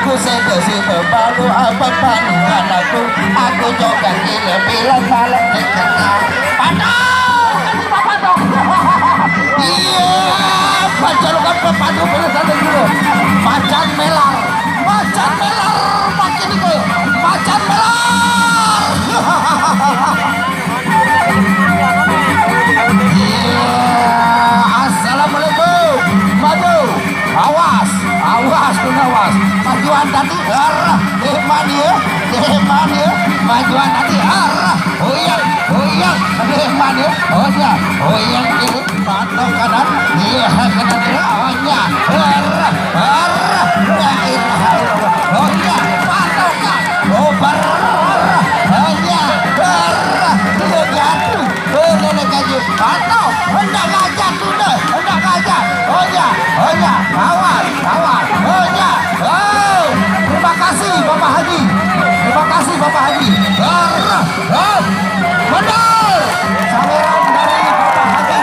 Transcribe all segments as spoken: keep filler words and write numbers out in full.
Ku sede-sede balu apa balu anakku. Aku joget gile bilang malam dikena. Aduh, kasih bapak dong. Iya, pacarukan pepadu bener tadi dulu. Macan melar, macan melar, makin itu, macan melar. Iya, assalamualaikum. Maju. Awas, awas, tuh awas. Majuan tadi, arah, depan ya, depan ya. Majuan tadi, arah, hoyang, hoyang, depan ya. Oh ya, hoyang kiri, patok kanan, iya kanan ya, oh ya, arah, arah, la ilaha illallah. Oh ya, patokan, oper, oh ya, arah, dia jatuh. Boleh lagi. Atau hendak gajah tu dah. Hendak gajah. Oh ya. Oh ya. Awas. Awas. Oh ya. Oh. Terima kasih Bapak Haji. Terima kasih Bapak Haji. Arah. Oh. Benar. Saweran dari Bapak Haji.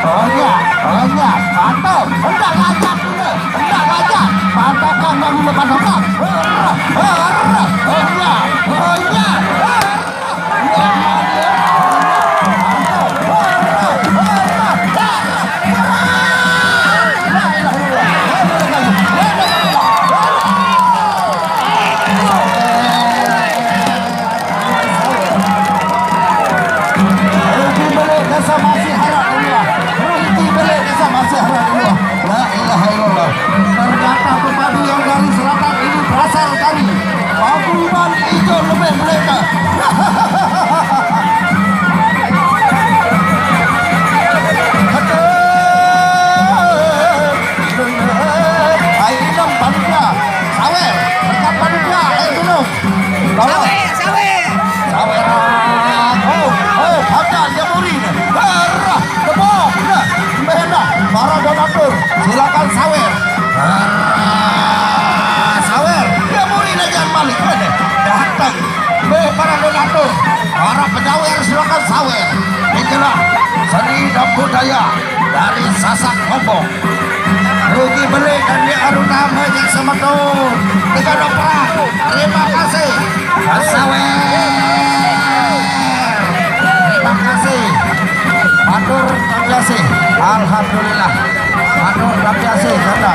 Oh iya, oh iya, mantap. Hendak ngajak dulu, hendak ngajak. Mantap kan, Bang, dulu, mantap kan. Hurrah, hurrah, oh iya, oh iya. Rugi balik dasar masih harap dulu. Rugi balik dasar masih harap dulu. La ilaha illallah. Ternyata pepadu yang dari selatan ini berasal dari Paguyuban Ijo lebih mereka. Aduh. Ayo, panitia. Sawer, dekat panitia, ayo dulu. Sawer, sawer. Sawer. Oh, oh, ada dia muri ni. Arah, tebak. Nah, sembah dah. Para donatur, silakan sawer. Arah, sawer. Dia muri ni, jangan balik. Mana? Datang. Beh, para donatur, para penyawer, silakan sawer. Itulah seni dan budaya dari Sasak Lombok. Rugi beli dan dia arunama yang semeton. Tiga dua perang. Terima kasih. Sawer. Terima kasih. Matur, terima kasih. Alhamdulillah. Matur, terima kasih. Kata.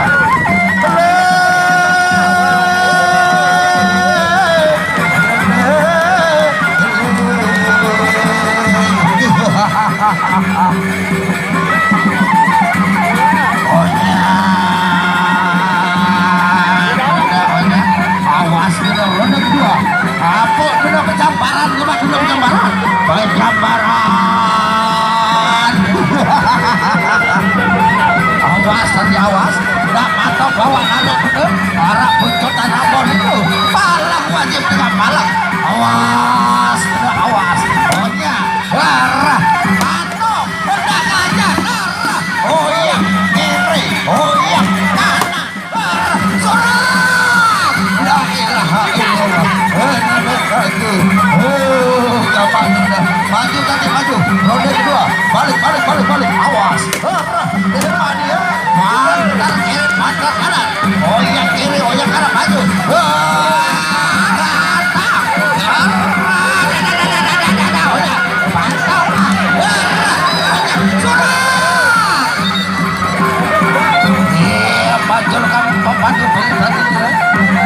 Awas, kena ronde kedua. Apa kena pecamparan, kena kena pecamparan. Pecamparan. Awas, tadi awas. Nak mata bawa anak tu. Para puncutan abon itu. Palang wajib dengan palang. Awas, kena awas. Pokoknya, arah. Patok. Hendak aja. Arah. Oh iya, kiri. Oh iya, kanan. Surat! La ilaha illallah. Eh, naik lagi. Oh, gampang sudah. Maju tadi, maju. Ronde kedua. Balik, balik, balik, balik. Awas. Di depan dia. Pantar kiri, pantar kanan. Oh, yang kiri, oh, yang kanan. Maju. Wah, rata. Surat! Iya, Pak Jul kan pembantu pribadi, ya. Iya.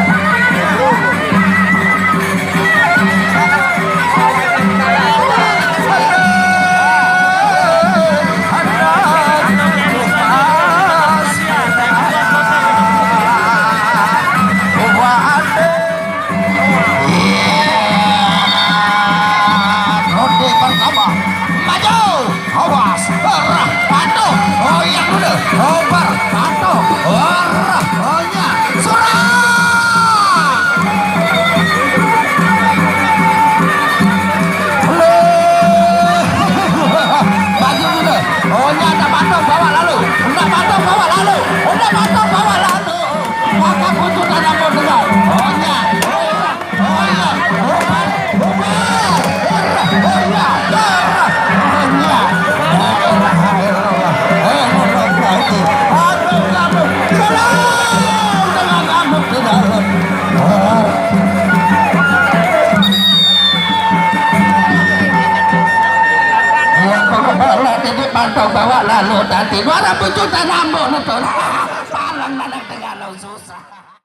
Ronde pertama. Maju. Awas, arah, patuh, goyang dulu, oper, patuh, arah, goyang, surat. Maju dulu, oh, nya ada patuh, bawa lalu, ada patuh, bawa lalu, ada patuh, bawa lalu. Maka putusan yang mau dengar, oh, nya. Oh iya, bubar, bubar. Oh iya, oh iya. Oh iya. La ilaha illallah. Eh, bubar lagi. Aduh, aduh. Tolong, tolong, aduh, ke dalam. Oh. Iya, kok kepala titik pantau bawah lalu tadi. Dua ratus juta nambah, betul. Palang, palang, tengah, susah.